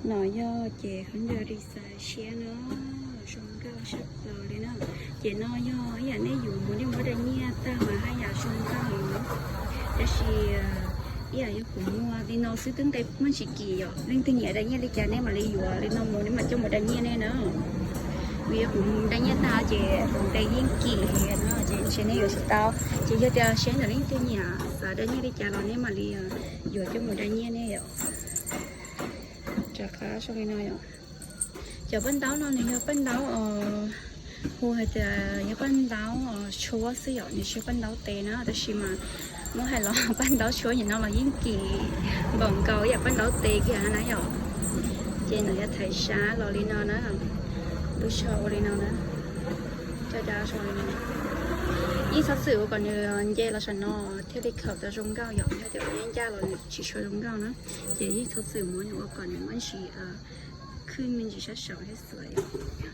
No yog ces khaub ncaws design siab no, zoo nkauj sab plaws li na. Ces no yog ib yam nej yuav mus nej muab dai nyiaj tag mas haj yam zoo nkauj heev. Tab sis ib yam yog kuv muag li no xwb twb nqe muaj tsis kim yom. Leej twg nyiam dai nyiaj li cas nej mam li yuav li no mus, nej mam coj mus dai nyiaj nej na. Vim yog kuv mus dai nyiaj tag ces kuv nqe yeej kim heev no ces ntshe nej yuav tsis tau. Ces yog tias seb ntawm leej twg nyiam xav dai nyiaj li cas los nej mam li yuav coj mus dai nyiaj nej yom. Rov qab zoo li no yom. Cov paj ntaub no nws yog paj ntaub, hu hais tias yog paj ntaub tshuab xwb yom, nws tsis yog paj ntaub tes na, tab sis mas muab hais los paj ntaub tshuab nim no los yeej kim npaum nkaus ib yam paj ntaub tes kiag na yom. Ces nws yog thaiv sab los li no na, lub tsho ua li no na, caj dab zoo li no. Yeej txhob txwm ua kom nws nce los saum no thiaj li khaws tau zoo nkauj yom, yog tias ua ncaj ncaj los nws tsis tshua zoo nkauj na. Ces yeej txhob txwm muab nws ua kom nws muaj ntsis khwj me ntsis sab saud thiab xwb yom.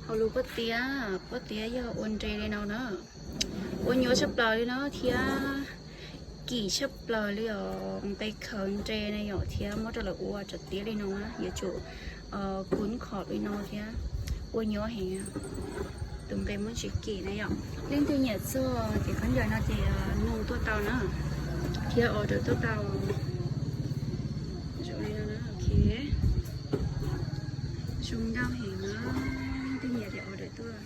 Hauv lub pob tiab, pob tiab yog ua nre li no na, ua nyuaj tshaj plaws li no thiab kim tshaj plaws li os. Nqe khaws nre na yom, thiab muab rau lawv ua rau tiab li no na, yuav tsum kub qhov li no thiab, ua nyuaj heev. Tus nqe muaj tsis kim na yom. Leej twg nyiam txog ces khaub ncaws no ces nug tuaj tau na, thiab order tuaj tau. Zoo li no na, ok. Zoo nkauj heev na, leej twg nyiam ces order tuaj.